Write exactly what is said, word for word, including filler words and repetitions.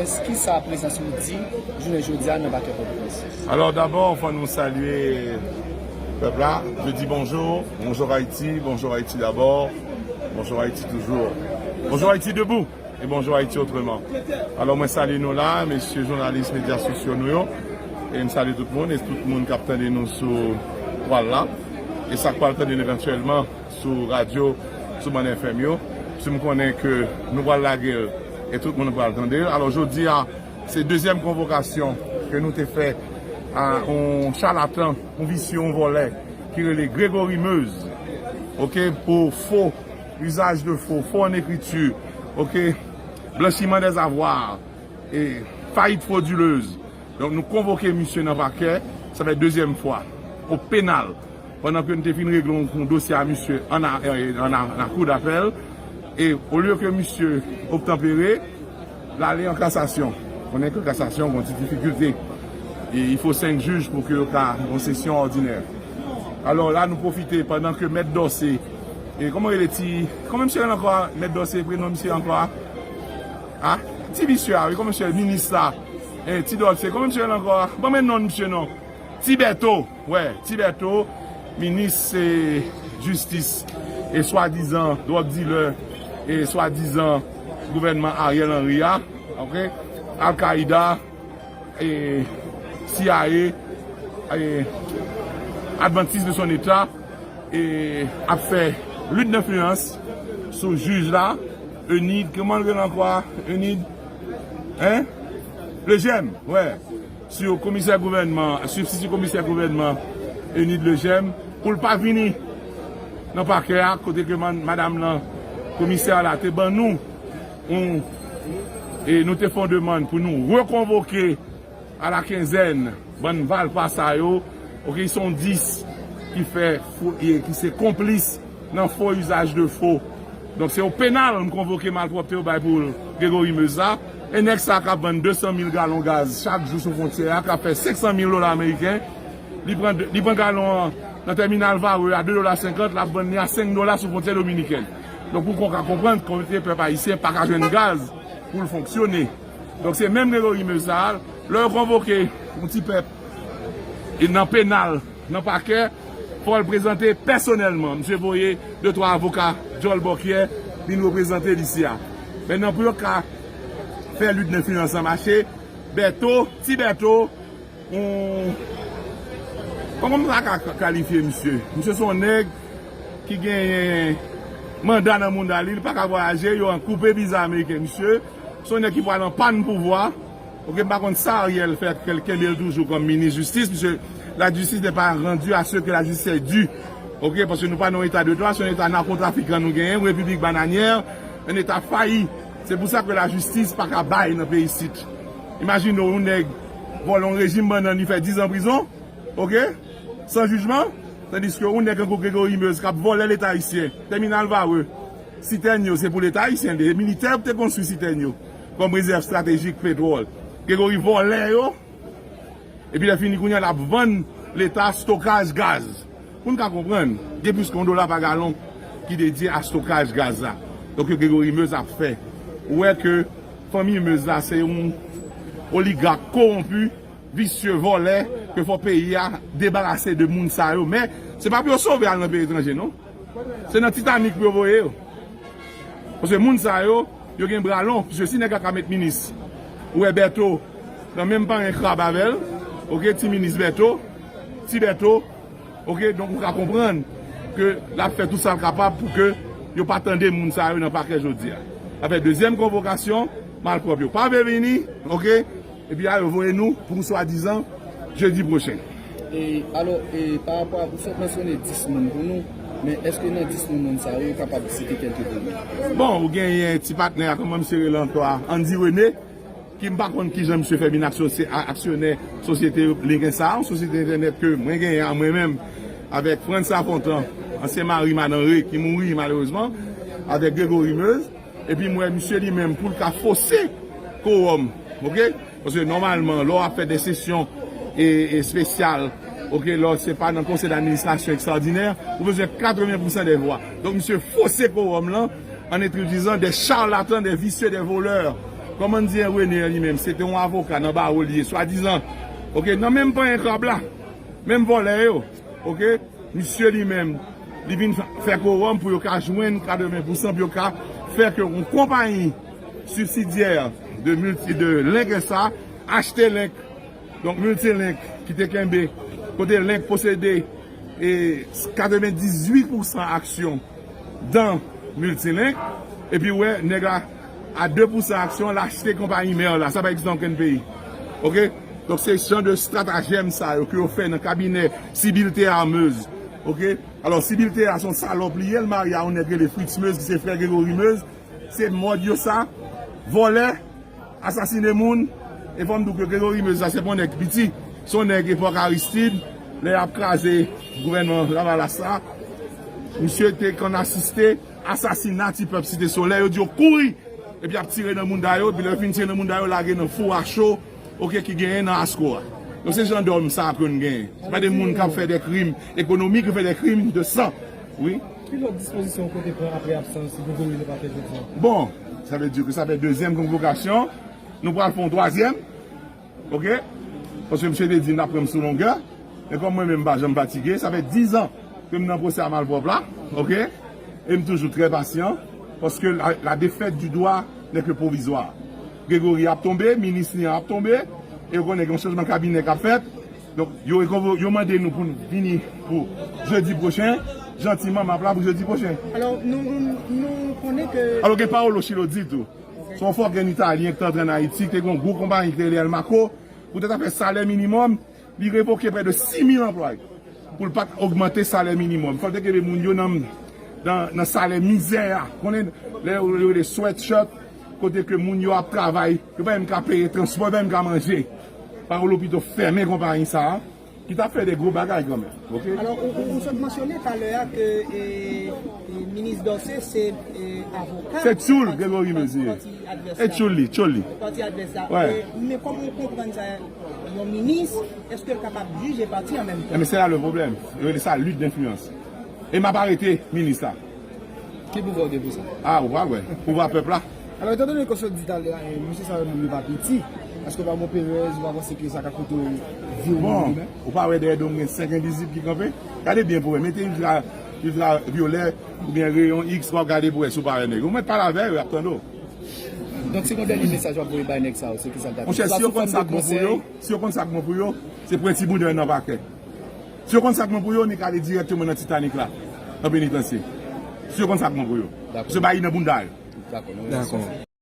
Kisa prezans ou di jounen jodi a nan Pakè Pòtoprens? Alors d'abord, fò nou salye pèp la. Je dis bonjour, bonjour Haïti, bonjour Haïti d'abord, bonjour Haïti toujours, bonjour Haïti debout et bonjour Haïti autrement. Alors mwen salye nou la, mesye jounalis medya sosyo nou yo, e m salye tout moun e tout moun k ap tande nou sou pwal la e sa k pral tande n evantyèlman sou radyo, sou bann F M yo, si m konnen ke nou pral lage l e tout moun pral tande l. Alò jodi a, se dezyèm konvokasyon ke nou te fè a yon chalatan, yon visye, yon vòlè ki rele Gregory Meuse, oke, pou fo, usage de faux, faux en écriture, oke, blanchiment des avoirs, e fayit fodilez. Donk nou konvoke misye nan pakè, sa fè dezyèm fwa, o penal, pandan ke nou te fin regle yon, yon dosye a misye an a, an a, an a kou dapèl, e olye ke misye obtanpere, l ale an kasasyon. Konnen ke kasasyon gon ti difikilte. E il faut senk jij pou ke yo ka yon sesyon òdinè. Alò la nou pwofite pandan ke mèt Dòse, e kòman rele ti, kòman misye rele ankò a? Mèt Dòse, prenon misye ankò a? A? Ti visye a wi, kòman misye, minis la? E ti Dòse, kòman misye rele ankò a? Ban mwen non misye non. Ti Bèto, wè, Ti Bèto, minis e, jistis e swadizan drug dealer e swadizan gouvènman Ariel Henry a, oke, Al Qaida, e C I A, e Adventiste de son état, e ap fè lutte d'influence sou jij la, Enid, kòman l rele ankò a? Enid, hein? Lejeune, wè. Sou komisè gouvènman, sibstiti komisè gouvènman Enid Lejeune, pou l pa vini nan pakè a, kote ke man- madanm nan, komisè la te ban nou, yon, e nou te fè yon demann pou nou rekonvoke a la kenzèn bann valpa sa yo, oke, ki se yon dis ki fè fo, e ki se konplis nan fo usage de faux. Donk se o penal m konvoke malpwòpte yo bay pou Gregory Meuse la. E nèg sa k ap vann de san mil galon gaz chak jou sou fwontyè a, k ap fè senk san mil dola ameriken, li pran, li pran galon an nan tèminal Varreux a de dola senkant, l ap vann li a senk dola sou fwontyè dominikèn. Donk ou kon ka konprann kote pèp ayisyen pa ka jwenn gaz pou l fonksyone. Donk se menm Gregory Meuse sa a, lè yo konvoke yon ti pèp e nan penal, nan pakè, fò l prezante pèsonèlman. Misye voye de twa avoka djòl bòkyè vin reprezante l isi a. Mentnan pou yo ka fè lit de finans lan mache, Bèto, Ti Bèto, yon, kòman m ta ka kalifye misye? Misye se yon nèg ki genyen manda nan mounda li, li pa ka vwayaje, yo an koupe viza ameriken misye. Se yon nèg ki pral an pàn pouvwa. Oke, m pa konn sa Ariel fè ke l kenbe l toujou kòm minis jistis, misye, la justice n'est pas rendue à ceux que la justice est due. Oke, paske nou pa nan yon eta de dwa, se yon eta nakotrafikan nou genyen, yon repiblik bananyè, yon eta fayi. Se pou sa ke lajistis pa ka bay nan peyi isit. Imajine w, yon nèg vòlè yon rejim bannann, li fè diz an prizon, oke, san jijman, tandiske yon nèg tankou Gregory Meuse k ap vòlè leta ayisyen, tèminal Varreux, sitèn yo, se pou leta ayisyen, se militè yo ki te konstwi sitèn yo, kòm rezèv estratejik petwòl. Gregory vòlè yo, epi lè fini kounye a, l ap vann leta stokaj gaz. Pou n ka konprann, gen plis ke yon dola pa galon ki dedye a stokaj gaz la. Donk, ke Gregory Meuse ap fè. Ou wè ke fanmi Meuse la, se yon oligak kowonpi, visye, vòlè, ke fò peyi a debarase de moun sa yo. Men, se pa pou yo sove al nan peyi etranje, non. Se nan Titanic pou yo voye yo. Paske moun sa yo, yo gen bra lon. Paske si nèg la ka met minis, ou wè Bèto nan menm panyen krab avè l, oke, ti minis Bèto, Ti Bèto, oke, donk ou ka konprann ke l ap fè tout sa l kapab pou ke yo pa tande moun sa yo nan pakè jodi a. L ap fè dezyèm konvokasyon, malpwòp yo pa vle vini, oke, epi a yo voye nou pou swadizan jedi pwochen. E, alò, e, pa rapò a, ou sot mansyone dis moun pou nou, men èske nan dis moun sa yo, yo kapab site kèlke moun? Bon, ou genyen ti patnè a, kòman misye rele ankò a? Andy René, ki m pa konn kijan misye fè vin aksyo-, a-, aksyonè sosyete Linken sa, yon sosyete entènèt ke mwen genyen a mwen menm, avèk Frantz Lafontant, ansyen mari Madan Rey, ki mouri malerezman, avèk Gregory Meuse. Epi m wè misye li menm pou l ka fose kowòm, oke? Paske nòmalman, lè w ap fè de sesyon e, e espesyal, oke, lè se pa nan konsèy d'administrasyon ekstraòdinè, ou bezwen katreven pousan dè vwa. Donk, misye fose kowòm lan an entwodizan de charlatans, de visye, de volè. Kòman di René li menm, se te yon avoka nan bawo li ye, swadizan. Oke, nan menm panyen krab la, menm vòlè yo. Oke, misye li menm, li vin fè kowòm pou yo ka jwenn katreven pousan, pou yo ka fè ke yon konpayi sibsidyè de milti, de link sa, achte link. Donk, Multilink ki te kenbe, kote Link posede e katrevendizuit pousan aksyon dan Multilink, epi wè, nèg la, a de pousan aksyon, l achte konpayi mè la. Sa pa egziste nan okenn peyi. Oke? Donk, se jan de estratagèm sa yo ke yo fè nan kabinè Sibyl Théa Meuse. Oke? Alò, Sibyl Théa se yon salòp li ye, l marye a yon nèg rele Fritz Meuse, ki se frè Gregory Meuse. Se mòd yo sa, vòlè, asasine moun. E fò m di w ke Gregory Meuse la, se pa yon nèg piti. Se yon nèg epòk Aristide, lè y ap kraze gouvènman Lavalas la. Misye te konn asiste asasina ti pèp Site Solèy. Yo di yo kouri, epi y ap tire nan mounda yo, epi lè yo fin tire nan mounda yo, lage nan fou a cho, oke, ki genyen nan Asko a. Donk, se jan dòm sa ke n genyen. Se pa de moun k ap fè de krim ekonomik, yo fè de krim de san. Wi. Ki lòt dispozisyon w konte pran apre absans Gregory Lepatè jodi a? Bon, sa vle di ke sa fè dezyèm konvokasyon. Nou pral fè yon twazyèm. Oke? Paske misye te di n ap pran m sou longè. Men kòm mwen menm m pa janm fatige, sa fè diz an ke m nan pwosè a malpwòp la. Oke? E m toujou trè pasyan. Paske la, la défaite du droit n'est que provisoire. Gregory ap tonbe, minis li an ap tonbe. E yo konnen gen yon chanjman kabinè k ap fèt. Donk, yo rekonvo-, yo mande nou pou n vini pou jedi pwochen. Jantiman, m ap la pou jedi pwochen. Alò, nou, nou, nou konnen ke Alò, gen Paolo Sciolozzi tou. Se yon fòkè italyen ki te antre ann Ayiti, ki te gen yon gwo konpayi ki te rele Elmaco. Poutèt afè salè minimòm, li revoke prè de sis mil anplwaye pou l pa t ogmante salè minimòm. Fò l te kenbe moun yo nan, nan, nan salè mizè a. Konnen lè yo rele sweatshirt, kote ke moun yo ap travay, yo pa menm ka peye transpò, yo pa menm ka manje. Paolo pito fèmen konpayi sa a, ki t ap fè de gwo bagay kanmenm. Oke? Alò, ou, ou, ou sot mansyone talè a ke, e, e, minis Dorcé se, e, avoka Se tchoul pati, Gregory pati, Meuse ye. Pati advès E la. Tchoul li, tchoul li. Pati advès la. Wè. E, men kòman ou konprann sa, yon minis, èske l kapab jije pati an menm tan? Enben, se la le problème. Yo rele sa lit denfliyans. E m ap arete minis la. Ki pouvwa w gen pou sa? A, ou pral wè. Pouvwa pèp la. Alò, etan done ke w sot di talè a, e, mesye sa yo menm yo pa piti, èske w pa gen perèz, ou pa panse ke sa ka koute w vi w menm? Bon, ou pa wè dèyè do m gen senk envizib ki kanpe? Gade byen pou wè. Mete iltra, iltra vyolè oubyen reyon X, w ap gade pou wè si w pa wè nèg. Ou mèt pale avè yo, y ap tande w. Donk, se yon dènye mesaj w ap voye bay nèg sa yo, se ki sa l ta Monchè, si yo konn sa k bon pou yo, si yo konn sa k bon pou yo, se pwenti bounda yo nan pakè. Si yo konn sa k bon pou yo, ni ka ale dirèkteman nan Titanik la, nan penitansye. Si yo konn sa k bon pou yo. Dakò. Se bay nan bounda yo. Dakò, nou Dakò.